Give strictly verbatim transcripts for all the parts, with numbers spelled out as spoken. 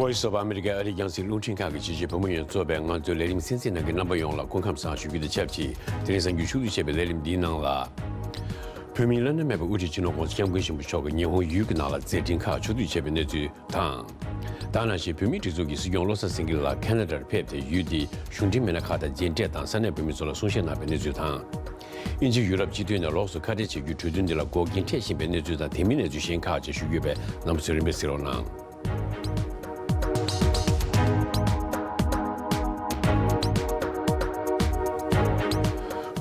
ཨ་རི་སོག་པོ་ཨ་མི་རི་ཀའི་ཨ་རིའི་རྒྱང་སྲིང་རླུང་འཕྲིན་ཁང་གི་ཆེད་སྤྱོད་བོད་མི་ཡོངས་གཙོས་པའི་ང་ཚོའི་ལས་རིམ་གསན་གཟིགས་གནང་མཁན་རྣམ་པ་ཡོངས་ལ་སྐུ་ཁམས་བཟང་ཞུ་རྒྱུ་དང་ཆབས་ཅིག་དེ་རིང་གཟའ་མཇུག་ཕྱོགས་བསྡུས་བྱས་པའི་ལས་རིམ་འདིའི་ནང་ལ། བོད་མིའི་བླ་ན་མེད་པའི་དབུ་ཁྲིད་སྤྱི་ནོར་༸གོང་ས་༸སྐྱབས་མགོན་ཆེན་པོ་མཆོག་གིས་ཉི་ཧོང་ཡུལ་གྱི་ནང་ལ་མཛད་འཕྲིན་ཁག་ཕྱོགས་བསྡུས་བྱས་པའི་གནས་ཚུལ་དང་། ད་ག་ནང་བཞིན་བོད་མིའི་སྒྲིག་འཛུགས་ཀྱི་སྲིད་སྐྱོང་བློ་བཟང་སེང་གེ་ལགས་ཁེ་ན་ཌར་ཕེབས་ཏེ་ཡུལ་དེའི་གཞུང་འབྲེལ་མི་སྣ་ཁག་དང་མཇལ་འཕྲད་དང་ས་གནས་བོད་མི་ཚོ་ལ་གསུང་བཤད་གནང་བའི་གནས་ཚུལ་དང་། དབྱིན་ཇི་ཡུ་རོབ་སྤྱི་མཐུན་ནས་ལོགས་སུ་ཁ་བྲལ་བྱེད་རྒྱུའི་གྲོས་མཐུན་འདི་ལ་འགོག་རྐྱེན་འཕྲད་བཞིན་པའི་གནས་ཚུལ་དང་དེ་མིན་གནས་ཚུལ་གཞན་ཁག་ཅིག་ཞུ་རྒྱུ་ཡོད་པས་རྣམ་པ་ཚོས་རིམ་པས་གཟིགས་རོགས་གནང་།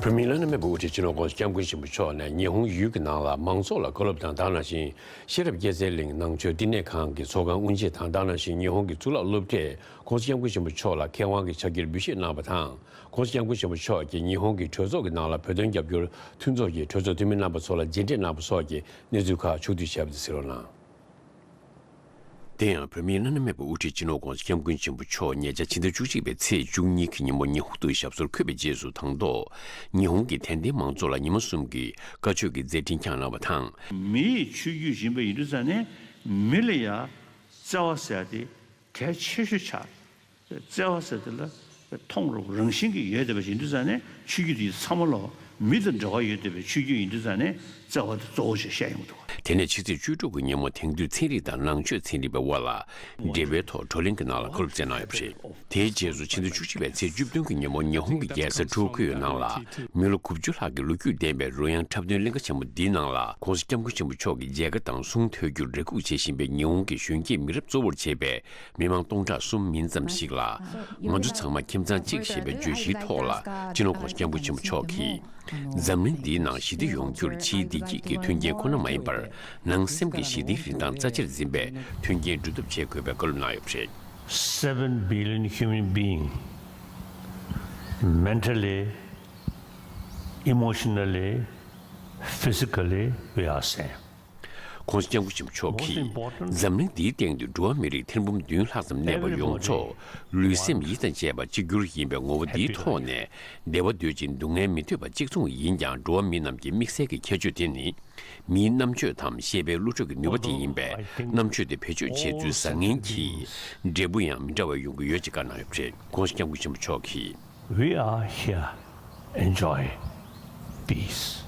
བོད་མིའི་བླ་ན་མེད་པའི་དབུ་ཁྲིད་སྤྱི་ནོར་༸གོང་ས་༸སྐྱབས་མགོན་ཆེན་པོ་མཆོག་ནས་ཉི་ཧོང་ཡུལ་གྱི་ནང་ལ་མང་ཚོགས་ལ་བཀའ་སློབ་དང་། ད་ག་ནང་བཞིན་ཤེས་རབ་རྒྱལ་མཚན་གླིང་ནང་ཆོས་བསྟི་གནས་ཁང་གི་ཚོགས་ཁང་དབུ་འབྱེད་དང་། ད་ག་ནང་བཞིན་ཉི་ཧོང་གི་གཙུག་ལག་སློབ་གྲྭས་༸གོང་ས་༸སྐྱབས་མགོན་ཆེན་པོ་མཆོག་ལ་མཁས་དབང་གི་ཕྱག་འཁྱེར་འབུལ་བཞེས་གནང་བ་དང་། ༸གོང་ས་༸སྐྱབས་མགོན་ཆེན་པོ་མཆོག་གིས་ཉི་ཧོང་གི་གྲོས་ཚོགས་ཀྱི་ནང་ལ་བོད་དོན་རྒྱབ་སྐྱོར་མཐུན་ཚོགས་ཀྱི་གྲོས་ཚོགས་འཐུས་མི་རྣམ་པ་ཚོ་ལ་མཇལ་འཕྲད་གནང་བ་སོགས་ཀྱི་གནས་ཚུལ་ཁག་ཕྱོགས་བསྡུས་བྱས་པ་དེ་གཟིགས་རོགས་གནང་། དེ་ཡང་བོད་མིའི་བླ་ན་མེད་པའི་དབུ་ཁྲིད་སྤྱི་ནོར་༸གོང་ས་༸སྐྱབས་མགོན་ཆེན་པོ་མཆོག་ཉེ་ཆར་ཕྱི་ཟླ་བཅུ་གཅིག་པའི་ཚེས་བཅུ་གཉིས་ཀྱི་ཉིན་མོ་ཉི་ཧོང་དུ་ཞབས་སོར་འཁོད་པའི་རྗེས་སུ་དང་ཐོག་ཉི་ཧོང་གི་དད་ལྡན་མང་ཚོགས་ལ་ཉི་མ་གསུམ་གྱི་བཀའ་ཆོས་ཀྱི་མཛད་འཕྲིན་བསྐྱངས་གནང་བ་དང་། མི་ཡི་ཆོས་བརྒྱུད་ཡིན་པ་ཡིན་དུས་ཙང་ནས་མི་ལ་ཡ་བརྩེ་བ་ཟེར་ཡ་དེ་གལ་ཆེ་ཤོས་ཆགས། བརྩེ་བ་ཟེར་དེ་ལ་མཐོང་རུང་རང་བཞིན་གྱིས་ཡོད་བསྡད་པ་ཡིན་དུས་ཙང་ནས་ཆོས་བརྒྱུད་དེ་ཚང་མ་ལོ་མི་དང་འབྲེལ་བ་ཡོད་བསྡད་པའི་ཆོས་བརྒྱུད་ཡིན་དུས་ཙང་ནས་བརྩེ་བ་དེ་གཙོ་བོ་ཞིག་བཤད་ཡོང་གི་འདུག་དེ་ནས་ཕྱི་ཚེས་བཅུ་དྲུག་གི་ཉིན་མོ་དེང་དུས་ཚན་རིག་དང་ནང་ཆོས་ཚན་རིག་པའི་དབར་ལ་འབྲེལ་བའི་ཐོག་བགྲོ་གླེང་གི་ནང་ལ་བཀའ་སློབ་སྩལ་གནང་ཡོད་པ་རེད། དེའི་རྗེས་སུ་ཕྱི་ཟླ་བཅུ་གཅིག་པའི་ཚེས་བཅུ་བདུན་གྱི་ཉིན་མོ་ཉི་ཧོང་གི་རྒྱལ་ས་ཊོ་ཀིའོ་ནང་ལ་མི་ལོ་དགུ་བཅུ་ལྷག་གི་ལོ་རྒྱུས་ལྡན་པའི་རོལ་དབྱངས་འཁྲབ་སྟོན་གླིང་ག་ཆེན་མོ་འདིའི་ནང་ལ་༸གོང་ས་༸སྐྱབས་མགོན་ཆེན་པོ་མཆོག་གི་མཇལ་ཁ་དང་གསུང་ཐོས་རྒྱུར་རེ་སྒུག་བྱེད་བཞིན་པའི་ཉི་ཧོང་གི་གཞོན་སྐྱེས་མི་རབས་གཙོ་བོར་བྱས་པའི་མི་མང་སྟོང་ཕྲག་གསུམ་མིན་ཙམ་ཞིག་ལ། ང་ཚོ་ཚང་མ་ཁྱིམ་ཚང་གཅིག་ཞེས་པའི་བརྗོད་གཞིའི་ཐོག་ལ་སྤྱི་ནོར་༸གོང་ས་༸སྐྱབས་མགོན་ཆེན་པོ་མཆོག་གིས། འཛམ་གླིང་འདིའི་ནང་ཞི་བདེ་ཡོང་རྒྱུར་ཕྱིའི་བདེ་སྐྱིད་ཀྱི་མཐུན་རྐྱེན་ཁོ་ན་མ་ཡིན་པར། ནང་སེམས་ཀྱི་ཞི་བདེའི་རིན་ཐང་རྩ་ཆེར་འཛིན་པའི་མཐུན་རྐྱེན་སྒྲུབ་ཐབས་བྱེད་དགོས་པའི་བཀའ་སློབ་གནང་ཡོད་པ་རེད། Seven billion human being, mentally, emotionally, physically, we are same. ༸གོང་ས་༸སྐྱབས་མགོན་ཆེན་པོ་མཆོག་གིས། འཛམ་གླིང་འདིའི་སྟེང་དུ་འགྲོ་བ་མི་རིགས་ཐེར་འབུམ་བདུན་ལྷག་ཙམ་གནས་པ་ཡོངས་རྫོགས་ལུས་སེམས་ཡིད་དང་བཅས་པ་གཅིག་གྱུར་ཡིན་པའི་ངོ་བོ་འདིའི་ཐོག་ནས་བདེ་བ་འདོད་ཅིང་སྡུག་བསྔལ་མི་འདོད་པ་གཅིག་མཚུངས་ཡིན་ཀྱང་། འགྲོ་བ་མི་རྣམས་ཀྱི་དམིགས་བསལ་གྱི་ཁྱད་ཆོས་དེ་ནི། མིའི་རྣམ་དཔྱོད་དམ་ཤེས་པའི་བློ་གྲོས་ཀྱི་ནུས་པ་དེ་ཡིན་པས། རྣམ་དཔྱོད་དེ་བེད་སྤྱོད་བྱེད་ཚུལ་བཟང་ངན་གྱིས་འབྲས་བུ་ཡང་མི་འདྲ་བ་ཡོང་གི་ཡོད་ཅེས་བཀའ་གནང་ཡོད་པ་རེད། ༸གོང་ས་༸སྐྱབས་མགོན་ཆེན་པོ་མཆོག་གིས། We are here, enjoy peace.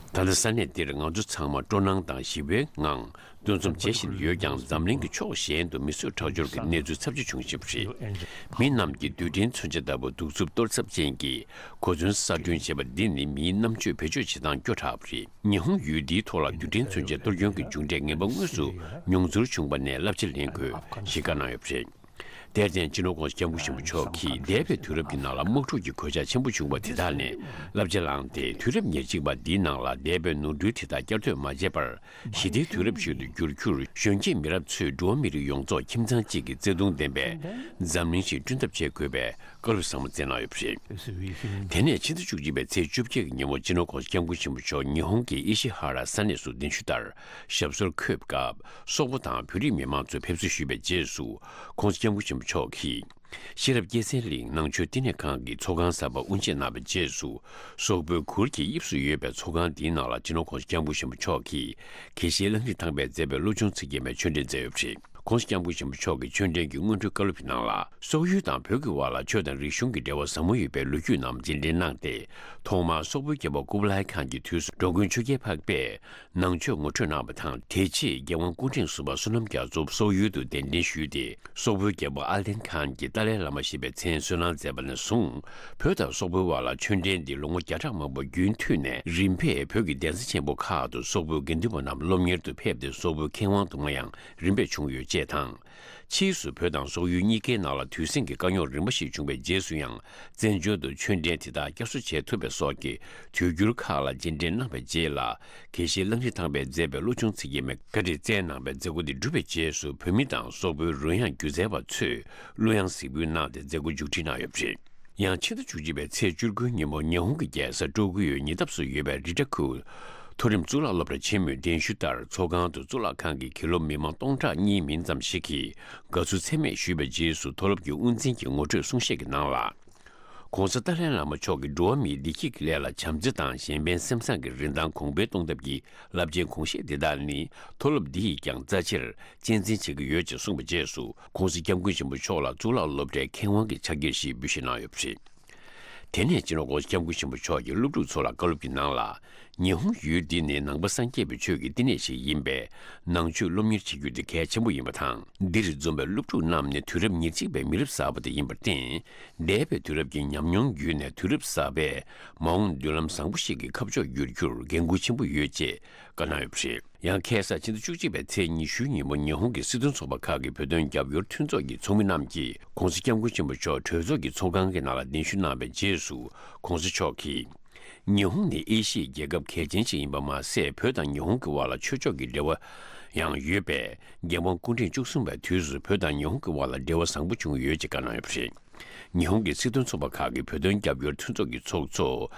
ད་ལྟ་ས་གནས་འདིར་ང་ཚོ་ཚང་མ་སྤྲོ་སྣང་དང་ཞི་བའི་ངང་འདུ་འཛོམས་བྱེད་བཞིན་ཡོད་ཀྱང་། འཛམ་གླིང་གི་ཕྱོགས་གཞན་དུ་མི་གསོད་ཁྲག་སྦྱོར་གྱི་གནས་ཚུལ་ཚབས་ཆེ་བྱུང་བཞིན་པ་རེད། མི་རྣམས་ཀྱིས་རྡུལ་ཕྲན་མཚོན་ཆ་ལྟ་བུ་གདུག་རྩུབ་གཏོར་ཚབས་ཅན་གྱི་གོ་མཚོན་གསར་སྐྲུན་བྱས་པ་འདི་ནི་མིའི་རྣམ་དཔྱོད་བེད་སྤྱོད་བྱེད་སྟངས་སྐྱོ་དྲགས་པ་རེད། ཉི་ཧོང་ཡུལ་འདིའི་ཐོག་ལ་རྡུལ་ཕྲན་མཚོན་ཆའི་གཏོར་སྐྱོན་གྱི་མཇུག་འབྲས་ངན་པ་དངོས་སུ་མྱོང་ཚོར་བྱུང་བ་ནས་བསླབ་བྱ་ལེན་དགོས་ཞེས་བཀའ་གནང་ཡོད་པ་རེད། དེར་བརྟེན་སྤྱི་ནོར་༸གོང་ས་༸སྐྱབས་མགོན་ཆེན་པོ་མཆོག་གིས་འདས་པའི་དུས་རབས་ཀྱི་ནང་ལ་དམག་འཁྲུག་གི་གོད་ཆག་ཆེན་པོ་བྱུང་བ་དེ་དག་ནས་བསླབ་བྱ་བླངས་ཏེ། དུས་རབས་ཉེར་གཅིག་པ་འདིའི་ནང་ལ་འདས་པའི་ནོར་འཁྲུལ་དེ་དག་བསྐྱར་ཟློས་མ་བྱས་པར། ཞི་བདེའི་དུས་རབས་ཤིག་ཏུ་འགྱུར་རྒྱུར་གཞོན་སྐྱེས་མི་རབས་ཚོས་འགྲོ་བ་མི་རིགས་ཡོངས་རྫོགས་ཁྱིམ་ཚང་གཅིག་གི་བརྩེ་དུང་ལྡན་པའི་འཛམ་གླིང་ཞིག་བསྐྲུན་ཐབས་བྱེད་དགོས་པའི་བཀའ་སློབ་ཟབ་མོ་སྩལ་གནང་ཡོད་པ་རེད། དེ་ནས་ཕྱི་ཟླ་བཅུ་གཅིག་པའི་ཚེས་བཅོ་བརྒྱད་ཀྱི་ཉིན་མོ་སྤྱི་ནོར་༸གོང་ས་༸སྐྱབས་མགོན་ཆེན་པོ་མཆོག་ཉི་ཧོང་གི་ཨི་ཤི་ཧ་ར་ས་གནས་སུ་གདན་ཞུ་ལྟར་ཞབས་སོར་འཁོད་སྐབས། སོག་པོ་དང་བོད་རིགས་མི་མང་ཚོས་ཕེབས་བསུ་ཞུས་པའི་རྗེས་སུ། ༸གོང་ས་༸སྐྱབས་མགོན་ཆེན་པོ་མཆོག་གིས། ཤེས་རབ་རྒྱལ་མཚན་གླིང་ནང་ཆོས་བསྟི་གནས་ཁང་གི་ཚོགས་ཁང་གསར་པ་དབུ་འབྱེད་གནང་བའི་རྗེས་སུ། སོག་པོའི་གུར་གྱི་དབྱིབས་སུ་ཡོད་པའི་ཚོགས་ཁང་འདིའི་ནང་ལ་སྤྱི་ནོར་༸གོང་ས་༸སྐྱབས་མགོན་ཆེན་པོ་མཆོག་གིས་དགེ་བཤེས་གླང་རི་ཐང་པས་མཛད་པའི་བློ་ཆུང་ཚིག་བརྒྱད་མའི་ཆོས་འབྲེལ་མཛད་ཡོད་པ་རེད། ༸གོང་ས་༸སྐྱབས་མགོན་ཆེན་པོ་མཆོག་གི་ཆོས་འབྲེལ་གྱི་སྔོན་འགྲོའི་བཀའ་སློབ་ཀྱི་ནང་ལ། སོག་ཡུལ་དང་བོད་ཀྱི་དབར་ལ་ཆོས་དང་རིག་གཞུང་གི་འབྲེལ་བ་ཟབ་མོ་ཡོད་པའི་ལོ་རྒྱུས་རྣམས་རྗེས་དྲན་གནང་སྟེ། ཐོག་མར་སོག་པོའི་རྒྱལ་པོ་ཀུ་བ་ལའི་ཁཱན་གྱི་དུས་སུ་འགྲོ་མགོན་ཆུ་རྐྱལ་འཕགས་པས་ནང་ཆོས་ངོ་སྤྲོད་གནང་བ་དང་། དེ་རྗེས་རྒྱལ་དབང་སྐུ་ཕྲེང་གསུམ་པ་བསོད་ནམས་རྒྱ་མཚོ་སོག་ཡུལ་དུ་གདན་འདྲེན་ཞུས་ཏེ། སོག་པོའི་རྒྱལ་པོ་ཨལ་ཏན་ཁཱན་གྱིས་ཏཱ་ལའི་བླ་མ་ཞེས་པའི་མཚན་གསོལ་གནང་མཛད་པ་ནས་བཟུང་། བོད་དང་སོག་པོའི་དབར་ལ་ཆོས་འབྲེལ་འདི་ལོ་ངོ་བརྒྱ་ཕྲག་མང་པོ་རྒྱུན་མཐུད་ནས་རིམ་པས་བོད་ཀྱི་གདན་ས་ཆེན་པོ་ཁག་ཏུ་སོག་པོའི་དགེ་འདུན་པ་རྣམས་སློབ་གཉེར་དུ་ཕེབས་ཏེ། སོག་པོའི་མཁས་དབང་དུ་མ་ཡང་རིམ་པས་བྱུང་ཡོད་ཅེས་དང་། ཕྱིས་སུ་བོད་དང་སོག་ཡུལ་གཉིས་ཀའི་ནང་ལ་དུས་ཟིང་གི་དཀའ་རྙོག་རིམ་པ་ཞིག་བྱུང་བའི་རྗེས་སུ་ཡང་། བཙན་བྱོལ་དུ་ཆོས་འབྲེལ་དེ་དག་བསྐྱར་གསོ་བྱེད་ཐུབ་པའི་སོགས་ཀྱི་དུས་འགྱུར་ཁག་ལ་རྗེས་དྲན་གནང་བའི་རྗེས་ལ། དགེ་བཤེས་གླང་རི་ཐང་པས་མཛད་པའི་བློ་ཆུང་ཚིག་བརྒྱད་མའི་བཀའ་ཁྲིད་སྩལ་གནང་བའི་མཛད་སྒོ་འདི་གྲུབ་པའི་རྗེས་སུ། བོད་མི་དང་སོག་པོའི་རོལ་དབྱངས་སྒྱུ་རྩལ་བ་ཚོས་གླུ་དབྱངས་གཟིགས་འབུལ་གནང་སྟེ་མཛད་སྒོ་མཇུག་སྒྲིལ་གནང་ཡོད་པ་རེད། ཡང་ཕྱི་ཟླ་བཅུ་གཅིག་པའི་ཚེས་བཅུ་དགུའི་ཉིན་མོ་ཉི་ཧོང་གི་རྒྱལ་ས་ཀྲོ་ཀིའོའི་ཉེ་འདབས་སུ་ཡོད་པའི་རི་ཀྲ་ཁུལ་མཐོ་རིམ་གཙུག་ལག་སློབ་གྲྭ་ཆེན་མོའི་གདན་ཞུ་ལྟར། ཚོགས་ཁང་དུ་གཙུག་ལག་ཁང་གི་དགེ་སློབ་མི་མང་སྟོང་ཕྲག་གཉིས་མིན་ཙམ་ཞིག་གིས་དགའ་བསུ་ཚད་མེད་ཞུས་པའི་རྗེས་སུ། མཐོ་སློབ་ཀྱི་དབུ་འཛིན་གྱིས་ངོ་སྤྲོད་གསུང་བཤད་ཀྱི་ནང་ལ། ༧གོང་ས་ཏཱ་ལའི་བླ་མ་མཆོག་གིས་འགྲོ་བ་མིའི་བདེ་སྐྱིད་ཀྱི་སླད་ལ་བྱམས་བརྩེ་དང་གཞན་ཕན་སེམས་བཟང་གི་རིན་ཐང་གོང་འཕེལ་གཏོང་ཐབས་ཀྱི་རླབས་ཆེན་དགོངས་བཞེད་འདི་དག་ནི། མཐོ་སློབ་འདི་ཡིས་ཀྱང་རྩ་ཆེར་གཅེས་འཛིན་བྱེད་ཀྱི་ཡོད་ཅེས་གསུངས་པའི་རྗེས་སུ། ༸གོང་ས་༸སྐྱབས་མགོན་ཆེན་པོ་མཆོག་ལ་གཙུག་ལག་སློབ་གྲྭའི་མཁས་དབང་གི་ཕྱག་འཁྱེར་ཞིག་འབུལ་བཞེས་གནང་ཡོད་པ་རེད། དེ་ནས་སྤྱི་ནོར་༸གོང་ས་༸སྐྱབས་མགོན་ཆེན་པོ་མཆོག་གིས་སློབ་ཕྲུག་ཚོ་ལ་བཀའ་སློབ་ཀྱི་ནང་ལ། ཉི་ཧོང་ཡུལ་འདི་ནི་ནང་པ་སངས་རྒྱས་པའི་ཆོས་ཀྱི་བསྟི་གནས་ཤིག་ཡིན་པས། ནང་ཆོས་སློབ་གཉེར་བྱེད་རྒྱུ་དེ་གལ་ཆེན་པོ་ཡིན་པ་དང་། འདིར་འཛོམས་པའི་སློབ་ཕྲུག་རྣམས་ནི་དུས་རབས་ཉེར་གཅིག་པའི་མི་རབས་གསར་པ་དེ་ཡིན་པར་བརྟེན། འདས་པའི་དུས་རབས་ཀྱི་ཉམས་མྱོང་བརྒྱུད་ནས་དུས་རབས་གསར་པའི་མ་འོངས་མདུན་ལམ་བཟང་པོ་ཞིག་གི་ཁ་ཕྱོགས་བསྒྱུར་རྒྱུར་འགན་འཁུར་ཆེན་པོ་ཡོད་ཅེས་བཀའ་གནང་ཡོད་པ་རེད། ཡང་ཁ་སང་ཕྱི་ཟླ་བཅུ་གཅིག་པའི་ཚེས་ཉི་ཤུའི་ཉིན་མོ་ཉི་ཧོང་གི་སྲིད་དོན་ཚོགས་པ་ཁག་གི་བོད་དོན་རྒྱབ་སྐྱོར་མཐུན་ཚོགས་ཀྱི་ཚོགས་མི་རྣམས་ཀྱིས་༸གོང་ས་༸སྐྱབས་མགོན་ཆེན་པོ་མཆོག་གྲོས་ཚོགས་ཀྱི་ཚོགས་ཁང་གི་ནང་ལ་གདན་ཞུ་གནང་བའི་རྗེས་སུ། ༸གོང་ས་མཆོག་གིས། ཉི་ཧོང་ནི་ཨེ་ཤི་ཡའི་རྒྱལ་ཁབ་གལ་ཆེན་ཞིག་ཡིན་པ་མ་ཟད། བོད་དང་ཉི་ཧོང་གི་དབར་ལ་ཆོས་ཕྱོགས་ཀྱི་འབྲེལ་བ་ཡང་ཡོད་པས། རྒྱལ་དབང་སྐུ་ཕྲེང་བཅུ་གསུམ་པའི་དུས་སུ་བོད་དང་ཉི་ཧོང་གི་དབར་ལ་འབྲེལ་བ་བཟང་པོ་བྱུང་ཡོད་ཅེས་བཀའ་གནང་ཡོད་པ་རེད། ཉི་ཧོང་གི་སྲིད་དོན་ཚོགས་པ་ཁག་གི་བོད་དོན་རྒྱབ་སྐྱོར་མཐུན་ཚོགས་ཀྱི་ཚོགས་གཙོ་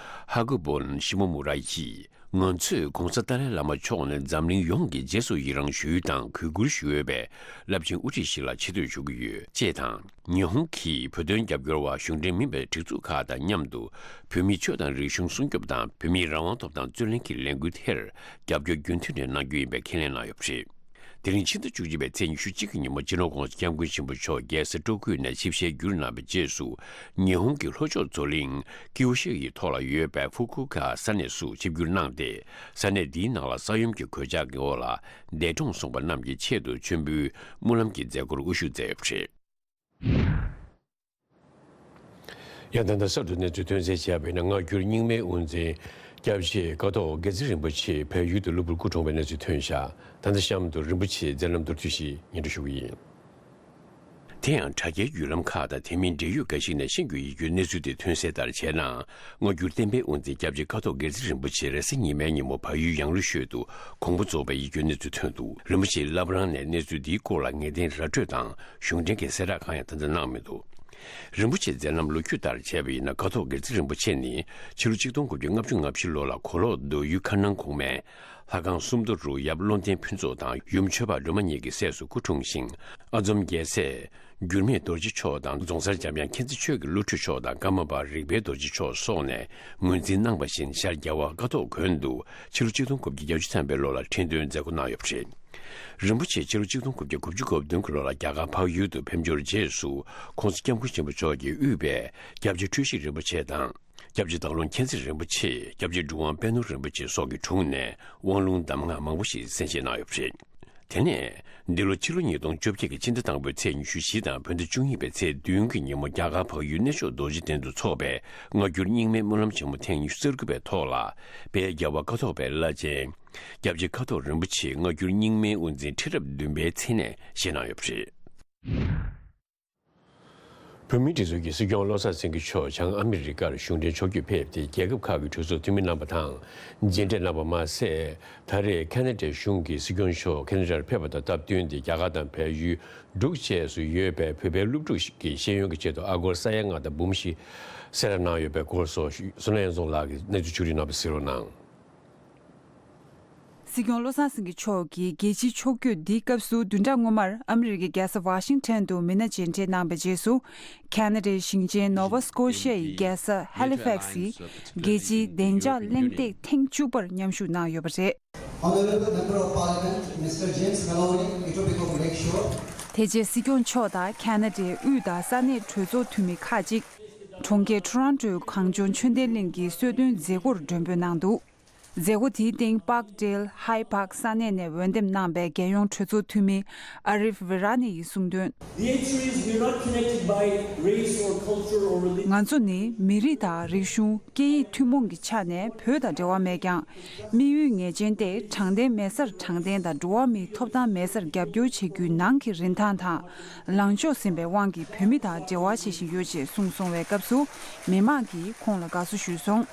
ཧ་གུ་བོན་ཤི་མོ་མུ་ར་ཡིས། ང་ཚོས་༸གོང་ས་ཏཱ་ལའི་བླ་མ་མཆོག་ནི་འཛམ་གླིང་ཡོངས་ཀྱིས་རྗེས་སུ་ཡི་རང་ཞུ་ཡུལ་དང་གུས་བཀུར་ཞུ་འོས་པའི་རླབས་ཆེན་དབུ་ཁྲིད་ཞིག་ལ་ཆེ་བསྟོད་ཞུ་གི་ཡོད་ཅེས་དང་། ཉི་ཧོང་གིས་བོད་དོན་རྒྱབ་སྐྱོར་བ་གཞུང་འབྲེལ་མིན་པའི་སྒྲིག་འཛུགས་ཁག་དང་མཉམ་དུ། བོད་མིའི་ཆོས་དང་རིག་གཞུང་སྲུང་སྐྱོབ་དང་། བོད་མིའི་རང་དབང་ཐོབ་ཐང་རྩོད་ལེན་གྱི་ལས་འགུལ་དེར་རྒྱབ་སྐྱོར་རྒྱུན་མཐུད་ནས་གནང་རྒྱུ་ཡིན་པའི་ཁས་ལེན་གནང་ཡོད་པ་རེད། དེ་རིང་ཕྱི་ཟླ་བཅུ་གཅིག་པའི་ཚེས་ཉི་ཤུ་གཅིག་གི་ཉིན་མོ་སྤྱི་ནོར་༸གོང་ས་༸སྐྱབས་མགོན་ཆེན་པོ་མཆོག་རྒྱལ་ས་ཀྲོ་ཀུ་ནས་ཆིབས་ཞལ་བསྒྱུར་གནང་བའི་རྗེས་སུ། ཉི་ཧོང་གི་ལྷོ་ཕྱོགས་མཚོ་གླིང་ཀིའུ་ཤི་ཡི་ཐོག་ལ་ཡོད་པའི་ཧྥུ་ཀུ་ཁ་ས་གནས་སུ་ཆིབས་བསྒྱུར་གནང་སྟེ། ས་གནས་འདིའི་ནང་ལ་ས་ཡོམ་གྱི་གོད་ཆག་གི་འོག་ལ་འདས་གྲོངས་སོང་པ་རྣམས་ཀྱི་ཆེད་དུ་མཆོད་འབུལ་སྨོན་ལམ་གྱི་མཛད་སྒོར་དབུ་བཞུགས་མཛད་ཡོད་པ་རེད། ཡང་ད་ལྟ་གསར་དུ་གནས་ཚུལ་ཐོན་གསལ་བྱས་པ་ཡིན་ན། སྔ་འགྱུར་རྙིང་མའི་དབུ་འཛིན་སྐྱབས་རྗེ་ཀཿཐོག་དགེ་རྩེ་རིན་པོ་ཆེ་བལ་ཡུལ་དུ་གློ་བུར་སྐུ་གྲོངས་པའི་གནས་ཚུལ་ཐོན་བཞག་ད་ལྟ་གཤམ་དུ་རིན་པོ་ཆེའི་མཛད་རྣམ་མདོར་བསྡུས་ཤིག་སྙན་སྒྲོན་ཞུ་གི་ཡིན། དེ་ཡང་དྲ་རྒྱའི་བརྒྱུད་ལམ་ཁག་དང་དེ་མིན་འབྲེལ་ཡོད་འགའ་ཞིག་ནས་ཤེས་རྒྱུ་ཡིན་རྒྱུའི་གནས་ཚུལ་དེ་ཐོན་གསལ་ལྟར་བྱས་ན། སྔ་འགྱུར་བསྟན་པའི་དབུ་འཛིན་སྐྱབས་རྗེ་ཀཿཐོག་དགེ་རྩེ་རིན་པོ་ཆེ་རེས་གཟའ་ཉི་མའི་ཉིན་མོ་བལ་ཡུལ་ཡང་ལུ་ཤོད་དུ་དགོངས་པ་རྫོགས་པའི་ཡིན་རྒྱུའི་གནས་ཚུལ་ཐོན་འདུག་རིན་པོ་ཆེས་བླ་བྲང་ནས་གནས་ཚུལ་འདིའི་སྐོར་ལ་ངེས་གཏན་ར་སྤྲོད་དང་གཞུང་འབྲེལ་གྱི་གསལ་བསྒྲགས་གང་ཡང་ད་ལྟ་གནང་མི་འདུག་རིན་པོ་ཆེའི་མཛད་རྣམ་ལོ་རྒྱུས་ལྟར་བྱས་པ་ཡིན་ན། ཀཿཐོག་དགེ་རྩེ་རིན་པོ་ཆེ་ནི་ཕྱི་ལོ་ཆིག་སྟོང་དགུ་བརྒྱ་ལྔ་བཅུ་ང་བཞི་ལོ་ལ་གོ་ལོག་མདོ་ཡུལ་མཁར་ནང་གོང་མའི་ལྷ་ཁང་སུམ་མདོ་རུ་ཡབ་བློ་ལྡན་ཕུན་ཚོགས་དང་ཡུམ་ཆོས་འཕགས་སྒྲོལ་མ་གཉིས་ཀྱི་སྲས་སུ་སྐུ་འཁྲུངས་ཤིང་། ཨ་འཛོམ་རྒྱལ་སྲས་འགྱུར་མེད་རྡོ་རྗེ་མཆོག་དང་རྫོང་སར་འཇམ་དབྱངས་མཁྱེན་བརྩེ་ཆོས་ཀྱི་བློ་གྲོས་མཆོག་དང་ཀརྨ་པ་རིག་པའི་རྡོ་རྗེ་མཆོག་སོགས་ནས་ངོས་འཛིན་གནང་བ་བཞིན། ཤར་རྒྱལ་བ་ཀཿཐོག་དགོན་དུ་ཕྱི་ལོ་ཆིག་སྟོང་དགུ་བརྒྱ་བརྒྱད་ཅུ་ཐམ་པའི་ལོ་ལ་ཁྲི་འདོན་མཛད་སྒོ་གནང་ཡོད་པ་རེད། རིན་པོ་ཆེ་ཕྱི་ལོ་ཆིག་སྟོང་དགུ་བརྒྱ་དགུ་བཅུ་གོ་བདུན་གྱི་ལོ་ལ་རྒྱ་གར་འཕགས་ཡུལ་དུ་ཕེབས་འབྱོར་རྗེས་སུ། ༸གོང་ས་༸སྐྱབས་མགོན་ཆེན་པོ་མཆོག་གིས་དབུས་པའི་སྐྱབས་རྗེ་འཁྲུལ་ཞིག་རིན་པོ་ཆེ་དང་། སྐྱབས་རྗེ་སྟག་ལུང་མཁྱེན་བརྩེ་རིན་པོ་ཆེ། སྐྱབས་རྗེ་གྲུབ་དབང་པད་ནོར་རིན་པོ་ཆེ་སོགས་ཀྱི་དྲུང་ནས་དབང་ལུང་གདམས་ངག་མང་པོ་ཞིག་གསན་བཞེས་གནང་ཡོད་པ་རེད། དེ་ནས། འདི་ལོ་ཕྱི་ལོ་ཉིས་སྟོང་བཅོ་བརྒྱད་ཀྱི་ཕྱི་ཟླ་དང་པོའི་ཚེས་ཉི་ཤུ་བཞི་དང་བོད་ཟླ་བཅུ་གཉིས་པའི་ཚེས་བདུན་གྱི་ཉིན་མོ་རྒྱ་གར་འཕགས་ཡུལ་གནས་མཆོག་རྡོ་རྗེ་གདན་དུ་འཚོགས་པའི་སྔ་འགྱུར་རྙིང་མའི་སྨོན་ལམ་ཆེན་མོ་ཐེངས་ཉི་ཤུ་རྩ་དགུ་པའི་ཐོག་ལ། དཔལ་རྒྱལ་བ་ཀཿཐོག་པའི་བླ་ཆེན་སྐྱབས་རྗེ་ཀཿཐོག་རིན་པོ་ཆེས་སྔ་འགྱུར་རྙིང་མའི་དབུ་འཛིན་ཁྲི་རབས་བདུན་པའི་མཚན་གནས་བཞེས་གནང་ཡོད་པ་རེད། བོད་མིའི་སྒྲིག་འཛུགས་ཀྱི་སྲིད་སྐྱོང་བློ་བཟང་སེང་གེ་མཆོག་བྱང་ཨ་མི་རི་ཀར་གཞུང་འབྲེལ་ཕྱོགས་བསྐྱོད་ཕེབས་ཏེ། རྒྱལ་ཁབ་ཁག་གི་གྲོས་ཚོགས་འཐུས་མི་རྣམ་པ་དང་མཇལ་འཕྲད་གནང་བ་མ་ཟད། ད་རེས་ཁ་ན་ཌའི་གཞུང་གི་སྲིད་སྐྱོང་མཆོག་ཁ་ན་ཌར་ཕེབས་པ་དང་སྟབས་བསྟུན་ཏེ། རྒྱ་གར་དང་བལ་ཡུལ་འབྲུག་བཅས་སུ་ཡོད་པའི་བོད་པའི་སློབ་ཕྲུག་གི་ཤེས་ཡོན་གྱི་ཆེད་དུ་ཨ་སྒོར་ས་ཡ་ལྔ་དང་འབུམ་བཞི་གསལ་བསྒྲགས་གནང་ཡོད་པའི་སྐོར་སོགས་བསོད་ནམས་དབྱངས་འཛོམས་ལགས་ཀྱིས་གནས་ཚུལ་ཕྱོགས་སྒྲིག་གནང་བ་གཟིགས་རོགས་གནང་། སྲིད་སྐྱོང་བློ་བཟང་སེང་གེ་མཆོག་གི་རྒྱལ་སྤྱིའི་ཕྱོགས་བསྐྱོད་འདིའི་སྐབས་སུ། བདུན་ཕྲག་སྔོན་མར་ཨ་མི་རི་ཀའི་རྒྱལ་ས་ཝ་ཤིང་ཊོན་དུ་མི་སྣ་མཇལ་འཕྲད་གནང་བའི་རྗེས་སུ། ཁ་ན་ཌའི་ཞིང་ཆེན་ནོ་ཝ་སྐོ་ཤ་ཡི་རྒྱལ་ས་ཧ་ལི་ཕེག་སི་རྒྱལ་སྤྱིའི་བདེ་འཇགས་གླེང་སྟེགས་ཐེངས་བཅུ་པར་མཉམ་ཞུགས་གནང་ཡོད་པ་རེད། Honorable Member of Parliament, Mister James Maloney, Etobicoke Lakeshore. དེ་རྗེས་སྲིད་སྐྱོང་མཆོག་དང་ཁ་ན་ཌའི་དབུས་དང་ས་གནས་གྲོས་ཚོགས་འཐུས་མི་ཁག་ཅིག་གྲོང་ཁྱེར་ཊོ་རོན་ཊོའི་གངས་ལྗོངས་ཆོས་ལྡན་གླིང་གི་གསོལ་སྟོན་མཛད་སྒོར་མགྲོན་འབོད་གནང་འདུག་མཛད་སྒོ་དེའི་སྟེང་Parkdale High Park ས་གནས་ནས་འོས་འདེམས་གནང་པའི་རྒྱལ་ཡོངས་གྲོས་ཚོགས་འཐུས་མི་ཨ་རིབ་ཝེ་ར་ནི་ཡིས་གསུངས་དོན། The answer is we're not connected by race or culture or religion. ང་ཚོ་ནི་མི་རིགས་དང་རིག་གཞུང་། སྐད་ཡིག་ཐུན་མོང་གི་ཆ་ནས་བོད་དང་འབྲེལ་བ་མེད་ཀྱང་། དམིགས་ཡུལ་ངེས་ཅན་ཏེ། དྲང་བདེན་མེད་སར་དྲང་བདེན་དང་། འགྲོ་བ་མིའི་ཐོབ་ཐང་མེད་སར་རྒྱབ་སྐྱོར་བྱེད་རྒྱུའི་ནང་གི་རིན་ཐང་དང་། ལངས་ཕྱོགས་ཟིན་པའི་དབང་གིས་བོད་མི་དང་འབྲེལ་བ་བྱེད་བཞིན་ཡོད་ཅེས་གསུངས་སོང་བའི་སྐབས་སུ། མི་མང་གིས་ཁོང་ལ་དགའ་བསུ་ཞུས་སོང་།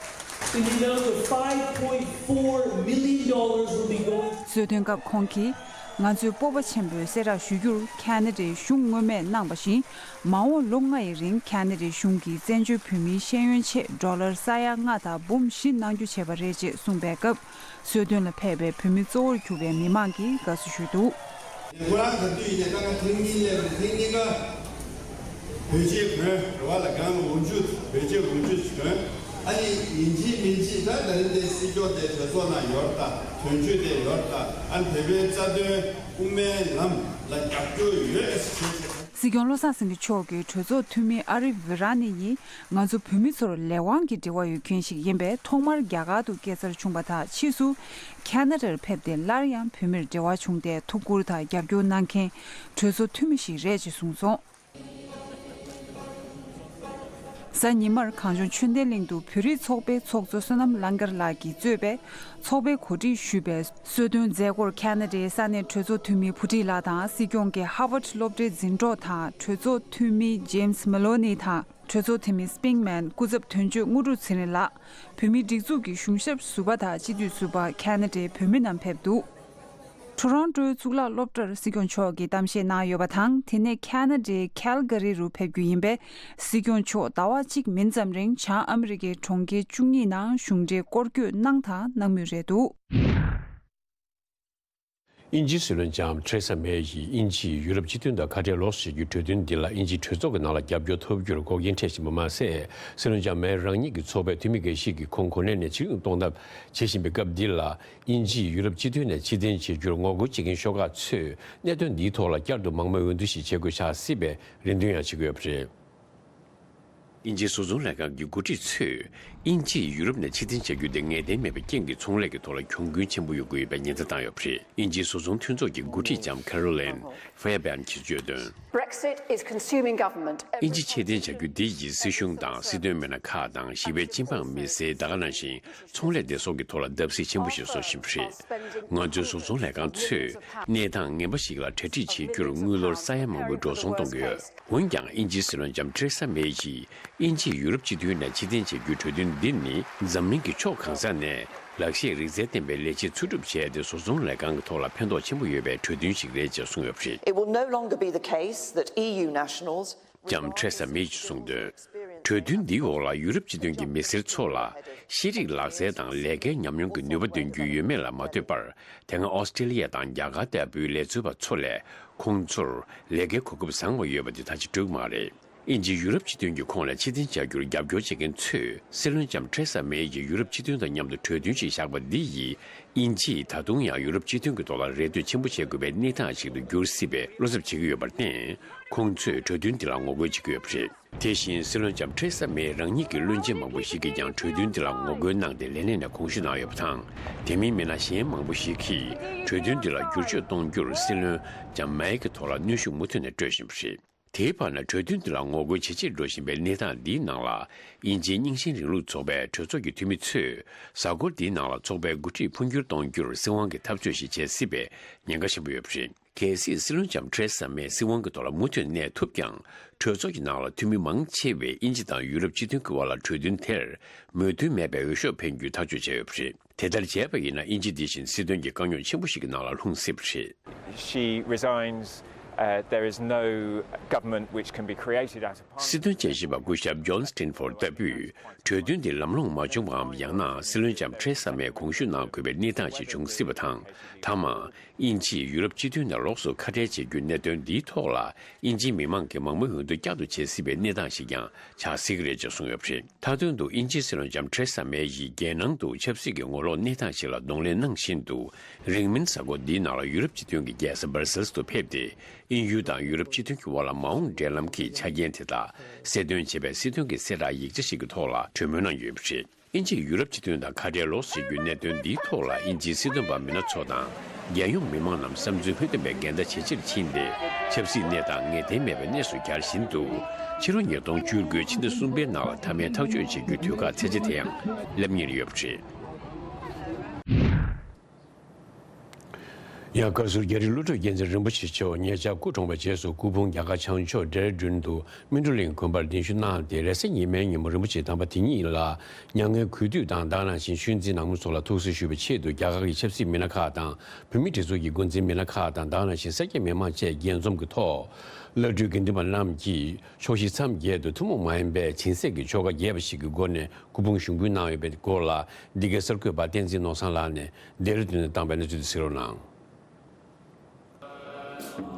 In the amount of five point four million dollars will be going. གསོལ་སྟོན་སྐབས་ཁོང་གིས། ང་ཚོས་སྤོབས་པ་ཆེན་པོས་གསལ་བསྒྲགས་ཞུ་རྒྱུར། ཁ་ན་ཌའི་གཞུང་སྔོན་མས་གནང་བ་བཞིན། མ་འོངས་ལོ་ལྔ་ཡི་རིང་ཁ་ན་ཌའི་གཞུང་གིས་བཙན་བྱོལ་བོད་མིའི་ཤེས་ཡོན་ཆེད་ཌོ་ལར་ས་ཡ་ལྔ་དང་འབུམ་བཞི་གནང་རྒྱུ་བྱས་པ་རེད་ཅེས་གསུངས་པའི་སྐབས། གསོལ་སྟོན་ལ་ཕེབས་པའི་བོད་མི་གཙོ་བོར་གྱུར་པའི་མི་མང་གིས་དགའ་བསུ་ཞུས་འདུག་ཁོ་རང་ག་དུས་ཡིན་ནའི་ད་ང་ཐེངས་གཉིས་སླེབས་ནས་ཐེངས་གཉིས་ཀ་བོད་ཆས་གོན་རེ་བ་ལ་སྒང་ལ་འོག་འཇུག་བེད་སྤྱོད་འགུལ་སྐྱོད་བྱོན། ཨ་ནི་ཡིན་གཅིག་མིན་གཅིག་ད་ད་རིང་དེ་སྲིད་སྐྱོང་དེ་གྲོས་ཚོགས་ནང་ཡོད་ད། དོན་གཅོད་དེ་ཡོད་ད། ཨ་ནི་བོད་པའི་རྩ་དོན་དབུ་མའི་ལམ་ལ་རྒྱབ་སྐྱོར་ཡོད་ཞེས། སྲིད་སྐྱོང་བློ་བཟང་སེང་གེ་མཆོག་གིས་གྲོས་ཚོགས་འཐུས་མི་ཨ་རིབ་ཝི་ར་ནི་ཡིས་ང་ཚོ་བོད་མི་ཚོར་ལས་དབང་གི་འབྲེལ་བ་ཡོད་མཁན་ཞིག་ཡིན་པས། ཐོག་མར་རྒྱ་གར་དུ་སྐྱེས་འཚར་བྱུང་བ་དང་། ཕྱིས་སུ་ཁ་ན་ཌར་ཕེབས་ཏེ། སླར་ཡང་བོད་མིར་འབྲེལ་བ་བྱུང་སྟེ། ཐུགས་ཁུར་དང་རྒྱབ་སྐྱོར་གནང་མཁན་གྲོས་ཚོགས་འཐུས་མི་ཞིག་རེད་ཅེས་གསུངས་སོང་། གཟའ་ཉི་མར་གངས་ལྗོངས་ཆོས་ལྡན་གླིང་དུ་བོད་རིགས་ཚོགས་པའི་ཚོགས་གཙོ་བསོད་ནམས་གླང་དཀར་ལགས་ཀྱིས་གཙོས་པའི་ཚོགས་པས་གོ་སྒྲིག་ཞུས་པའི་གསོལ་སྟོན་མཛད་སྒོར་ཁ་ན་ཌའི་ས་གནས་གྲོས་ཚོགས་འཐུས་མི་བྷུ་ཊི་ལགས་དང་། སྲིད་སྐྱོང་གི་ཧར་ཝརཌ་སློབ་གྲྭའི་འཛིན་གྲོགས་དང་། གྲོས་ཚོགས་འཐུས་མི་ཇེམ་སི་མེ་ལོ་ནི་དང་། གྲོས་ཚོགས་འཐུས་མི་སྤིང་མན། སྐུ་ཚབ་དོན་གཅོད་དངོས་གྲུབ་ཚེ་རིང་ལགས། བོད་མིའི་སྒྲིག་འཛུགས་ཀྱི་གཞུང་ཞབས་ཟུར་པ་དང་སྤྱི་འཐུས་ཟུར་པ། ཁ་ན་ཌའི་བོད་མི་རྣམས་ཕེབས་འདུག་ཊོ་རོན་ཊོའི་གཙུག་ལག་སློབ་གྲྭར་སྲིད་སྐྱོང་མཆོག་གིས་གཏམ་བཤད་གནང་ཡོད་པ་དང་། དེ་ནས་ཁ་ན་ཌའི་ཁལ་ག་རི་རུ་ཕེབས་རྒྱུ་ཡིན་པས། སྲིད་སྐྱོང་མཆོག་ཟླ་བ་གཅིག་མིན་ཙམ་རིང་བྱང་ཨ་མི་རི་ཀའི་གྲོང་ཁྱེར་བཅུ་གཉིས་ནང་གཞུང་འབྲེལ་སྐོར་སྐྱོད་གནང་དང་གནང་མུས་རེད་འདུག་དབྱིན་ཇིའི་སྲིད་བློན་ལྕམ་ཐེ་རེ་ས་མེ་ཡིས་དབྱིན་ཇིས་ཡུ་རོབ་སྤྱི་མཐུན་དང་ཁ་བྲལ་ལོགས་སུ་བྱེད་རྒྱུའི་གྲོས་མཐུན་འདི་ལ་དབྱིན་ཇིའི་གྲོས་ཚོགས་ཀྱི་ནང་ལ་རྒྱབ་སྐྱོར་ཐོབ་རྒྱུར་འགོག་རྐྱེན་འཕྲད་བཞིན་པ་མ་ཟད། སྲིད་བློན་ལྕམ་མེ་རང་ཉིད་ཀྱི་ཚོགས་པའི་འཐུས་མི་འགའ་ཞིག་གིས་ཁོང་གོ་གནས་ནས་ཕྱིར་འབུད་གཏོང་ཐབས་བྱེད་བཞིན་པའི་སྐབས་འདི་ལ། དབྱིན་ཇིས་ཡུ་རོབ་སྤྱི་མཐུན་ནས་ཕྱིར་འཐེན་བྱེད་རྒྱུར་ངོ་རྒོལ་བྱེད་མཁན་ཤོག་ཁག་ཚོས་གནད་དོན་འདིའི་ཐོག་ལ་བསྐྱར་དུ་མང་མོས་འོས་བསྡུ་ཞིག་བྱེད་དགོས་ཆགས་སྲིད་པའི་རེ་འདུན་ཡང་བྱེད་ཀྱི་ཡོད་པ་རེད། དབྱིན་ཇིའི་བཟོ་ཚོང་ལས་ཁང་གི་འགོ་ཁྲིད་ཚོས། དབྱིན་ཇིས་ཡུ་རོབ་ནས་ཕྱིར་འཐེན་བྱ་རྒྱུ་དེ་ངེས་གཏན་མེད་པའི་རྐྱེན་གྱིས་ཚོང་ལས་ཀྱི་ཐོག་ལ་གྱོང་གུན་ཆེན་པོ་ཡོང་གི་ཡོད་པའི་ཉེན་བརྡ་བཏང་ཡོད་པ་རེད། དབྱིན་ཇིའི་བཟོ་ཚོང་མཐུན་ཚོགས་ཀྱི་འགོ་ཁྲིད་ལྕམ་ཁེ་རོ་ལིན་ཧྥེ་བན་གྱིས་བརྗོད་དོན། Brexit is consuming government every དབྱིན་ཇི་ཕྱིར་འཐེན་བྱ་རྒྱུ་འདི་ཡིས་སྲིད་གཞུང་དང་སྲིད་དོན་མི་སྣ་ཁག་དང་། ཞི་བའི་སྤྱི་འབངས་མི་སེར། ད་ག་ནང་བཞིན་ཚོང་ལས་སྡེ་ཚོགས་ཀྱི་ཐོག་ལ་བརྡབ་གསིག་ཆེན་པོ་ཞིག་བཟོ་བཞིན་པ་རེད། ང་ཚོའི་བཟོ་ཚོང་ལས་ཁང་ཚོས་གནས་སྟངས་ངན་པ་ཞིག་ལ་གྲ་སྒྲིག་བྱེད་རྒྱུར་དངུལ་ལོར་ས་ཡ་མང་པོའི་འགྲོ་སོང་གཏོང་གི་ཡོད། འོན་ཀྱང་། དབྱིན་ཇིའི་སྲིད་བློན་ལྕམ་ཐེ་རེ་ས་མེ་ཡིས་དབྱིན་ཇིས་ཡུ་རོབ་སྤྱི་མཐུན་ནས་ཕྱིར་འཐེན་བྱེད་རྒྱུའི་གྲོས་མཐུན་འདི་ནི། འཛམ་གླིང་གི་ཕྱོགས་གང་ས་ནས་ལག་ཤེས་རིག་རྩལ་ལྡན་པའི་ལས་བྱེད་འཚོལ་སྒྲུབ་བྱས་ཏེ། བཟོ་ཚོང་ལས་ཁང་གི་ཐོག་ལ་ཕན་ཐོགས་ཆེན་པོ་ཡོད་པའི་གྲོས་མཐུན་ཞིག་རེད་ཅེས་གསུངས་ཡོད་པ་རེད། It will no longer be the case that E U nationals ལྕམ་ཐེ་རེ་ས་མེ་ཡིས་གསུངས་དོན། གྲོས་མཐུན་འདིའི་འོག་ལ་ཡུ་རོབ་སྤྱི་མཐུན་གྱི་མི་སེར་ཚོ་ལ། ཤེས་རིག་ལག་རྩལ་དང་ལས་ཀའི་ཉམས་མྱོང་གི་ནུས་པ་འདོན་རྒྱུ་ཡོད་མེད་ལ་མ་ལྟོས་པར། དེ་སྔ་ཨོ་སི་ཀྲི་ལི་ཡ་དང་རྒྱ་གར་ལྟ་བུའི་ལས་བཟོ་པ་ཚོ་ལས། ཁོང་ཚོར་ལས་ཀའི་གོ་སྐབས་བཟང་བ་ཡོད་པ་དེ་ད་ཆ་འགྲིག་མ་རེད། དབྱིན་ཇིས་ཡུ་རོབ་སྤྱི་མཐུན་གྱི་ཁོངས་ལ་ཕྱིར་འཐེན་བྱ་རྒྱུར་རྒྱབ་སྐྱོར་བྱེད་མཁན་ཚོས། སྲིད་བློན་ལྕམ་ཐེ་རེ་ས་མེ་ཡིས་ཡུ་རོབ་སྤྱི་མཐུན་དང་མཉམ་དུ་གྲོས་མཐུན་ཞིག་བཞག་པ་འདི་ཡིས། དབྱིན་ཇིས་ད་དུང་ཡང་ཡུ་རོབ་སྤྱི་མཐུན་གྱི་ཐོག་ལ་རེ་ལྟོས་ཆེན་པོ་བྱེད་དགོས་པའི་གནས་སྟངས་ཤིག་ཏུ་འགྱུར་སྲིད་པའི་བློ་འཚབ་བྱེད་ཀྱི་ཡོད་པར་བརྟེན། ཁོང་ཚོས་གྲོས་མཐུན་འདི་ལ་ངོ་རྒོལ་བྱེད་ཀྱི་ཡོད་པ་རེད། དེ་བཞིན། སྲིད་བློན་ལྕམ་ཐེ་རེ་ས་མེ་རང་ཉིད་ཀྱི་བློན་ཆེན་མང་པོ་ཞིག་གིས་ཀྱང་གྲོས་མཐུན་འདི་ལ་ངོ་རྒོལ་གནང་སྟེ། ལས་གནས་ནས་དགོངས་ཞུ་གནང་ཡོད་པ་དང་། དེ་མིན་མི་སྣ་གཞན་མང་པོ་ཞིག་གིས་གྲོས་མཐུན་འདི་ལ་བསྒྱུར་བཅོས་གཏོང་རྒྱུར། སྲིད་བློན་ལྕམ་མེ་ཡི་ཐོག་ལ་གནོན་ཤུགས་མུ་མཐུད་ནས་སྤྲོད་བཞིན་པ་རེད། དེའི་བར་ན། གྲོས་མཐུན་འདི་ལ་ངོ་རྒོལ་ཇེ་ཆེར་འགྲོ་བཞིན་པའི་གནས་སྟངས་འདིའི་ནང་ལ། དབྱིན་ཇིའི་རྙིང་ཞེན་རིང་ལུགས་ཚོགས་པའི་གྲོས་ཚོགས་ཀྱི་འཐུས་མི་ཚོས། གཟའ་འཁོར་འདིའི་ནང་ལ་ཚོགས་པའི་འགོ་ཁྲིད་འཕོ་འགྱུར་གཏོང་རྒྱུར་སྲིད་དབང་གི་འཐབ་རྩོད་ཞིག་བྱེད་སྲིད་པའི་ཉེན་ཁ་ཆེན་པོ་ཡོད་པ་རེད། གལ་སྲིད། སྲིད་བློན་ལྕམ་ཐེ་རེ་ས་མེ་སྲིད་དབང་གི་ཐོག་ལ་མུ་མཐུད་གནས་ཐུབ་ཀྱང་། གྲོས་ཚོགས་ཀྱི་ནང་ལ་འཐུས་མི་མང་ཆེ་བས་དབྱིན་ཇི་དང་ཡུ་རོབ་སྤྱི་མཐུན་གྱི་དབར་ལ་གྲོས་མཐུན་དེར་མོས་མཐུན་མེད་པའི་འོས་ཤོག་འཕེན་རྒྱུའི་ཐག་གཅོད་བྱས་ཡོད་པ་རེད། དེ་ལྟར་བྱས་པ་ཡིན་ན། དབྱིན་ཇི་འདི་བཞིན་སྲིད་དོན་གྱི་དཀའ་རྙོག་ཆེན་པོ་ཞིག་གི་ནང་ལ་ལྷུང་སྲིད་པ་རེད། She resigns. Uh, there is no government which can be created out of parliament. སྲིད་དོན་དཔྱད་ཞིབ་པ་སྐུ་ཞབས་John Steinford ལྟ་བུས། གྲོས་མཐུན་དེ་ལམ་ལྷོང་མ་བྱུང་བའམ། ཡང་ན་སྲིད་བློན་ལྕམ་ཐེ་རེ་ས་མེ་དགོངས་ཞུ་གནང་དགོས་པའི་གནས་སྟངས་ཤིག་འབྱུང་སྲིད་པ་དང་། མཐའ་མ། དབྱིན་ཇིས་ཡུ་རོབ་སྤྱི་མཐུན་དང་ལོགས་སུ་ཁ་བྲལ་བྱེད་རྒྱུའི་གནད་དོན་འདིའི་ཐོག་ལ། དབྱིན་ཇིའི་མི་མང་གིས་མང་མོས་འོས་བསྡུ་བསྐྱར་དུ་བྱེད་སྲིད་པའི་གནས་སྟངས་ཤིག་ཀྱང་ཆགས་སྲིད་ཀྱི་རེད་ཅེས་གསུངས་ཡོད་པ་རེད། མཐའ་དོན་དུ། དབྱིན་ཇིའི་སྲིད་བློན་ལྕམ་ཐེ་རེ་ས་མེ་ཡིས་རྒྱལ་ནང་དུ་ཆབ་སྲིད་ཀྱི་ངོ་ལོག་གནས་སྟངས་ཤིག་ལ་གདོང་ལེན་གནང་བཞིན་དུ། རིང་མིན་གཟའ་འཁོར་འདིའི་ནང་ལ་ཡུ་རོབ་སྤྱི་མཐུན་གྱི་རྒྱལ་ས་སྦར་སེལ་སུ་ཕེབས་ཏེ། དབྱིན་ཡུལ་དང་ཡུ་རོབ་སྤྱི་མཐུན་གྱི་དབར་ལ་མ་འོངས་འབྲེལ་ལམ་གྱི་ཆ་རྐྱེན་དེ་དག་གསལ་སྟོན་བྱེད་པའི་སྲིད་དོན་གྱི་གསལ་བསྒྲགས་ཡིག་ཆ་ཞིག་གི་ཐོག་ལ་གྲོས་མོལ་གནང་ཡོད་པ་རེད། དབྱིན་ཇིས་ཡུ་རོབ་སྤྱི་མཐུན་དང་ཁ་བྲལ་ལོགས་སུ་བྱེད་རྒྱུའི་གནད་དོན་འདིའི་ཐོག་ལ། དབྱིན་ཇིའི་སྲིད་དོན་པ་མི་སྣ་ཚོ་དང་། རྒྱལ་ཡོངས་མི་མང་རྣམས་བསམ་ཚུལ་མི་མཐུན་པའི་འགལ་ཟླ་ཇེ་ཆེར་ཕྱིན་ཏེ། ཆབ་སྲིད་གནས་སྟངས་ངེས་གཏན་མེད་པའི་གནས་སུ་གྱར་བཞིན་འདུག་ཕྱི་ལོ་ཉིས་སྟོང་བཅུ་དགུའི་ཕྱི་ཟླ་གསུམ་པའི་ནང་ལ་མཐའ་མའི་ཐག་གཅོད་བྱེད་རྒྱུའི་དུས་བཀག་ཚད་གཞི་དེ་ཡང་སླེབས་ཉེར་ཡོད་པ་རེད། ཡང་བཀའ་ཟུར་རྒྱ་རི་བློ་གྲོས་རྒྱལ་མཚན་རིན་པོ་ཆེ་མཆོག་ཉེ་ཆར་སྐུ་གྲོངས་པའི་རྗེས་སུ། སྐུ་ཕུང་རྒྱ་གར་བྱང་ཕྱོགས་ཌེ་ར་ཌུན་དུ་སྨིན་གྲོལ་གླིང་དགོན་པར་གདན་ཞུ་གནང་སྟེ། རེས་གཟའ་ཉི་མའི་ཉིན་མོ་རིན་པོ་ཆེ་དམ་པ་དེ་ཉིད་ལ་མྱ་ངན་གུས་འདུད་དང་། ད་ག་ནང་བཞིན་ཆོས་འཛིན་ནང་མི་ཚོ་ལ་ཐུགས་གསོ་ཞུ་བའི་ཆེད་དུ། རྒྱ་གར་གྱི་ཆབ་སྲིད་མི་སྣ་ཁག་དང་། བོད་མིའི་སྒྲིག་འཛུགས་ཀྱི་འགོ་འཛིན་མི་སྣ་ཁག་དང་། ད་ག་ནང་བཞིན་ས་སྐྱ་མི་མང་བཅས་མཇལ་འཛོམས་ཀྱི་ཐོག་བླ་སྤྲུལ་དགེ་འདུན་པ་རྣམས་ཀྱིས་ཕྱོགས་བཞི་མཚམས་བརྒྱད་དུ་ཐུན་མོང་མ་ཡིན་པའི་སྦྱིན་སྲེག་གི་ཆོ་ག་རྒྱས་པ་ཞིག་གི་སྒོ་ནས། སྐུ་ཕུང་ཞུགས་འབུལ་གནང་ཡོད་པའི་སྐོར་ལ། འདི་གའི་གསར་འགོད་པ་བསྟན་འཛིན་ནོར་བཟང་ལགས་ནས་ལྡེ་ར་ལྡུན་ནས་བཏང་པའི་གནས་ཚུལ་དེ་གཟིགས་རོགས་གནང་།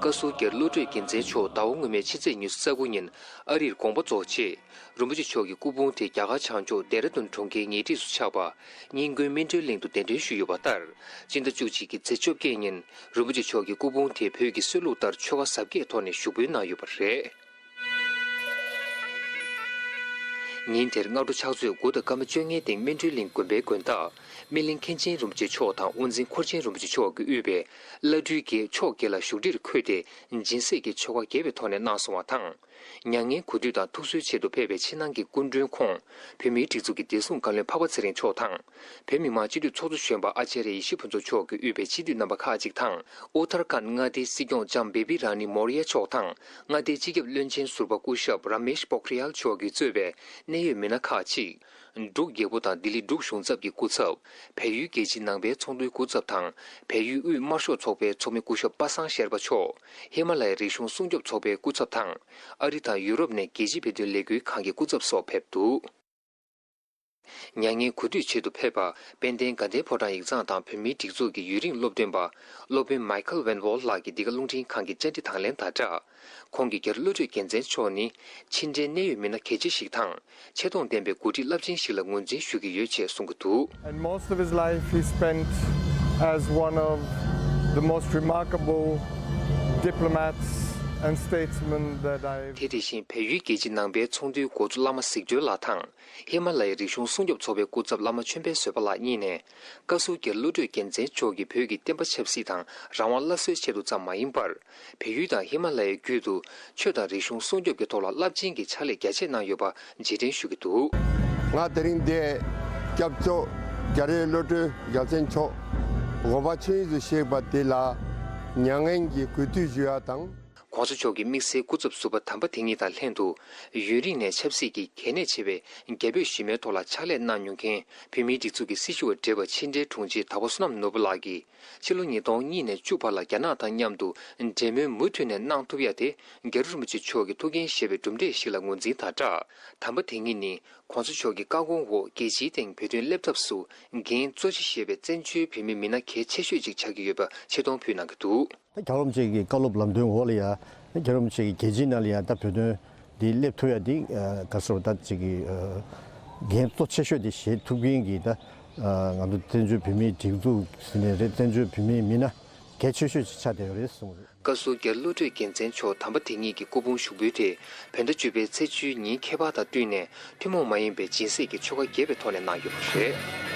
བཀའ་ཟུར་རྒྱ་རི་བློ་གྲོས་རྒྱལ་མཚན་མཆོག་ཟླ་བ་སྔོན་མའི་ཕྱི་ཚེས་ཉི་ཤུ་རྩ་དགུ་ཉིན་ཨ་རིར་དགོངས་པ་རྫོགས་རྗེས། རིན་པོ་ཆེ་མཆོག་གི་སྐུ་ཕུང་དེ་རྒྱ་གར་བྱང་ཕྱོགས་ལྡེ་ར་ལྡུན་གྲོང་ཁྱེར་ཉེ་འཁྲིས་སུ་ཆགས་པ་རྙིང་དགོན་སྨིན་གྲོལ་གླིང་དུ་གདན་འདྲེན་ཞུས་ཡོད་པ་ལྟར། སྤྱི་ཟླ་བཅུ་གཅིག་གི་ཚེས་བཅོ་བརྒྱད་ཉིན་རིན་པོ་ཆེ་མཆོག་གི་སྐུ་ཕུང་དེ་བོད་ཀྱི་སྲོལ་ལུགས་ལྟར་ཆོ་ག་གཟབ་རྒྱས་ཐོག་ནས་ཞུགས་འབུལ་གནང་ཡོད་པ་རེད། ཉིན་དེར་སྔ་དྲོ་ཕྱག་ཚོད་དགུ་དང་སྐར་མ་བཅོ་ལྔའི་སྟེང་སྨིན་གྲོལ་གླིང་དགོན་པའི་དགོན་བདག་སྨིན་གླིང་མཁན་ཆེན་རིན་པོ་ཆེ་མཆོག་དང་དབུ་འཛིན་འཁོར་ཆེན་རིན་པོ་ཆེ་མཆོག་གིས་དབུས་པའི་བླ་སྤྲུལ་གྱིས་ཕྱོགས་བརྒྱད་ལ་བཞུགས་ཁྲིར་འཁོད་དེ་སྦྱིན་སྲེག་གི་ཆོ་ག་རྒྱས་པའི་ཐོག་ནས་གནང་སོང་བ་དང་། མྱ་ངན་གུས་འདུད་དང་ཐུགས་གསོའི་ཆེད་དུ་ཕེབས་པའི་ཕྱི་ནང་གི་སྐུ་མགྲོན་ཁོངས་བོད་མིའི་སྒྲིག་འཛུགས་ཀྱི་བདེ་སྲུང་བཀའ་བློན་འཕགས་པ་ཚེ་རིང་མཆོག་དང་། བོད་མི་མང་སྤྱི་འཐུས་ཚོགས་གཙོ་གཞོན་པ་ཨ་ཅཱརྱ་ཡེ་ཤེས་ཕུན་ཚོགས་མཆོག་གིས་དབུས་པའི་སྤྱི་འཐུས་རྣམ་པ་ཁག་ཅིག་དང་། ཨུ་ཐར་ཁཱན་མངའ་སྡེའི་སྲིད་སྐྱོང་ལྕམ་བེ་བི་ར་ནི་མོ་རི་ཡ་མཆོག་དང་། མངའ་སྡེའི་སྤྱི་ཁྱབ་བློན་ཆེན་ཟུར་པ་སྐུ་ཞབས་ར་མེཤ་པོ་ཁྲི་ཡལ་མཆོག་གིས་གཙོས་པའི་གནད་ཡོད་མི་སྣ་ཁག་ཅིག་འབྲུག་རྒྱལ་པོ་དང་ལྡི་ལི་འབྲུག་གཞུང་ཚབ་ཀྱི་སྐུ་ཚབ། བལ་ཡུལ་རྒྱལ་སྤྱིའི་ནང་པའི་ཚོགས་འདུའི་སྐུ་ཚབ་དང་། བལ་ཡུལ་དབུས་དམར་ཤོག་ཚོགས་པའི་ཚོགས་མི་སྐུ་ཞབས་པ་སངས་ཤེར་པ་མཆོག་ཧི་མ་ལ་ཡའི་རིག་གཞུང་སྲུང་སྐྱོབ་ཚོགས་པའི་སྐུ་ཚབ་དང་། ཨ་རི་དང་ཡུ་རོབ་ནས་རྒྱལ་སྤྱིའི་བོད་དོན་ལས་འགུལ་ཁང་གི་སྐུ་ཚབ་སོགས་ཕེབས་འདུག་མྱ་ངན་གུས་འདུད་ཆེད་དུ་ཕེབས་པ་དཔལ་ལྡན་དགའ་ལྡན་ཕོ་བྲང་ཡིག་ཚང་དང་བོད་མིའི་སྒྲིག་འཛུགས་ཀྱི་ཡུན་རིང་སློབ་སྟོན་པ་སློབ་དཔོན་མའི་ཁལ་ཝན་ཝོལ་ལགས་ཀྱིས་འདི་ག་རླུང་འཕྲིན་ཁང་གི་བཅར་འདྲི་དང་ལེན་དང་སྦྲགས། ཁོང་གིས་རྒྱ་རི་བློ་གྲོས་རྒྱལ་མཚན་མཆོག་ནི་ཕྱི་འབྲེལ་གནད་ཡོད་མི་སྣ་གལ་ཆེ་ཞིག་དང་། ཆེ་མཐོང་ལྡན་པའི་འགོ་ཁྲིད་རླབས་ཆེན་ཞིག་ལ་ངོས་འཛིན་ཞུ་གི་ཡོད་ཅེས་གསུང་གི་འདུག And most of his life he spent as one of the most remarkable diplomats and statesmen that I've དེ་དེ་བཞིན་བལ་ཡུལ་རྒྱལ་སྤྱིའི་ནང་པའི་ཚོགས་འདུའི་འགོ་གཙོ་བླ་མ་གཟིགས་སྒྲོལ་ལགས་དང་། ཧི་མ་ལ་ཡའི་རིག་གཞུང་སྲུང་སྐྱོབ་ཚོགས་པའི་སྐུ་ཚབ་བླ་མ་ཆོས་འཕེལ་བཟོད་པ་ལགས་གཉིས་ནས། བཀའ་ཟུར་རྒྱ་རི་བློ་གྲོས་རྒྱལ་མཚན་མཆོག་གིས་བོད་ཀྱི་བསྟན་པ་ཆབ་སྲིད་དང་རང་དབང་སླར་གསོའི་ཆེད་དུ་ཙམ་མ་ཡིན་པར། བལ་ཡུལ་དང་ཧི་མ་ལ་ཡའི་རྒྱུད་དུ་ཆོས་དང་རིག་གཞུང་སྲུང་སྐྱོབ་ཀྱི་ཐོག་ལ་རླབས་ཆེན་གྱི་ཕྱག་ལས་རྒྱ་ཆེ་གནང་ཡོད་པ་རྗེས་དྲན་ཞུ་གི་འདུག་ང་དེ་རིང་འདིར་སྐྱབས་མཆོག་རྒྱ་རི་བློ་གྲོས་རྒྱལ་མཚན་མཆོག་དགོངས་པ་ཆོས་དབྱིངས་སུ་གཤེགས་པ་དེ་ལ་མྱ་ངན་གྱི་གུས་འདུད་ཞུ་ཡ་དང་། ༸གོང་ས་མཆོག་གི་དམིགས་བསལ་སྐུ་ཚབ་ཟུར་པ་དམ་པ་དེ་ཉིད་དང་ལྷན་དུ། ཡུན་རིང་ནས་ཆབ་སྲིད་ཀྱི་གལ་གནད་ཆེ་བའི་རྒྱ་བོད་ཞི་མོལ་ཐོག་ལ་ཕྱག་ལས་གནང་མྱོང་མཁན་བོད་མིའི་སྒྲིག་འཛུགས་ཀྱི་སྲི་ཞུ་བ་བགྲེས་པ་ཕྱི་འབྲེལ་དྲུང་ཆེ་དྭགས་པོ་བསོད་ནམས་ནོར་བུ་ལགས་ཀྱིས། ཕྱི་ལོ་ཉིས་སྟོང་གཉིས་ནས་བཅུ་བར་ལ་རྒྱ་ནག་དང་མཉམ་དུ་འབྲེལ་མོལ་མུ་མཐུད་ནས་གནང་ཐུབ་ཡ་དེ། རྒྱ་རི་རིན་པོ་ཆེ་མཆོག་གི་ཐུགས་འགན་བཞེས་པའི་གྲུབ་འབྲས་ཤིག་ལ་ངོས་འཛིན་དང་སྦྲགས། དམ་པ་དེ་ཉིད་ནི་༸གོང་ས་མཆོག་གི་བཀའ་དགོངས་འོག་རྒྱལ་སྤྱིའི་སྟེང་བོད་དོན་སླེབས་ཐབས་སུ་འགན་གཙོ་ཆེ་བཞེས་པའི་བཙན་བྱོལ་བོད་མི་མི་སྣ་གལ་ཆེ་ཤོས་ཅིག་ཆགས་ཀྱི་ཡོད་པ་ཆེ་མཐོང་ཕུལ་གནང་གི་འདུག་ད་རྒྱལ་བ་རིན་པོ་ཆེ་གི་བཀའ་སློབ་ལམ་སྟོན་འོག་ལ་ཡ། རྒྱལ་བ་རིན་པོ་ཆེ་གི་རྒྱལ་སྤྱིའི་ནང་ལ་ཡ་ད་བོད་དོན་འདི་སླེབས་ཐུབ་ཡ་འདི་ག་ཟེར་བ་ད་ཅིག་གི་འགན་གཙོ་ཆེ་ཤོས་དེ་བཞེས་ཐུབ་མཁན་གྱི་ད་ང་ཚོ་བཙན་བྱོལ་བོད་མིའི་སྒྲིག་འཛུགས་ཟེར་ནའི་རེད། བཙན་བྱོལ་བོད་མིའི་མི་སྣ་གལ་ཆེ་ཤོས་ཅིག་ཆགས་བསྡད་ཡོད་རེད་གསུངས་རེད། བཀའ་ཟུར་རྒྱ་རི་བློ་གྲོས་རྒྱལ་མཚན་མཆོག་དམ་པ་དེ་ཉིད་ཀྱི་སྐུ་ཕུང་ཞུགས་འབུལ་དེ་བོད་ཟླ་བཅུ་པའི་ཚེས་བཅུའི་ཉིན་ཁྱད་པར་དང་བསྟུན་ནས་ཐུན་མོང་མ་ཡིན་པའི་སྦྱིན་སྲེག་གི་ཆོ་ག་རྒྱས་པའི་ཐོག་ནས་གནང་ཡོད་པ་རེད།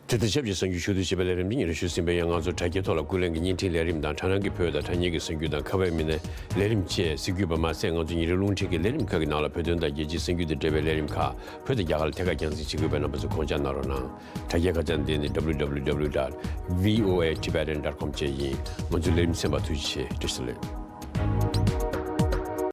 དེ་དང་ཆབས་ཅིག་གསར་འགྱུར་ཞུ་གཏུག་བྱེད་པའི་ལས་རིམ་འདི་ཉིན་རེ་ཞུ་ཟིན་པའི་ཡང་ང་ཚོ་དྲ་རྒྱའི་ཐོག་ལ་ཀུན་གླེང་གི་བརྙན་འཕྲིན་ལས་རིམ་དང་དྲ་སྣང་གི་བོད་དང་དྲ་བརྙན་གྱི་གསར་འགྱུར་དང་ཁ་པར་མི་སྣའི་ལས་རིམ་བཅས་གཟིགས་འབུལ་བ་མ་ཟད་ང་ཚོ་ཉིན་རེའི་རླུང་འཕྲིན་གྱི་ལས་རིམ་ཁག་གི་ནང་ལ་བོད་དོན་དང་རྒྱལ་སྤྱིའི་གསར་འགྱུར་དང་འབྲེལ་བའི་ལས་རིམ་ཁག་བོད་དང་རྒྱ་གར་ལ་ཐད་ཀར་རྒྱང་སྲིང་བྱེད་དགོས་པས་རྣམ་པ་ཚོས་དགོངས་འཇགས་གནང་རོགས་གནང་། དྲ་རྒྱའི་ཁ་བྱང་འདི་ནི་W W W dot V O A Tibetan dot com བཅས་ཡིན། ང་ཚོའི་ལས་རིམ་གསན་པར་ཐུགས་རྗེ་ཆེ། བཀྲ་ཤིས་བདེ་ལེགས།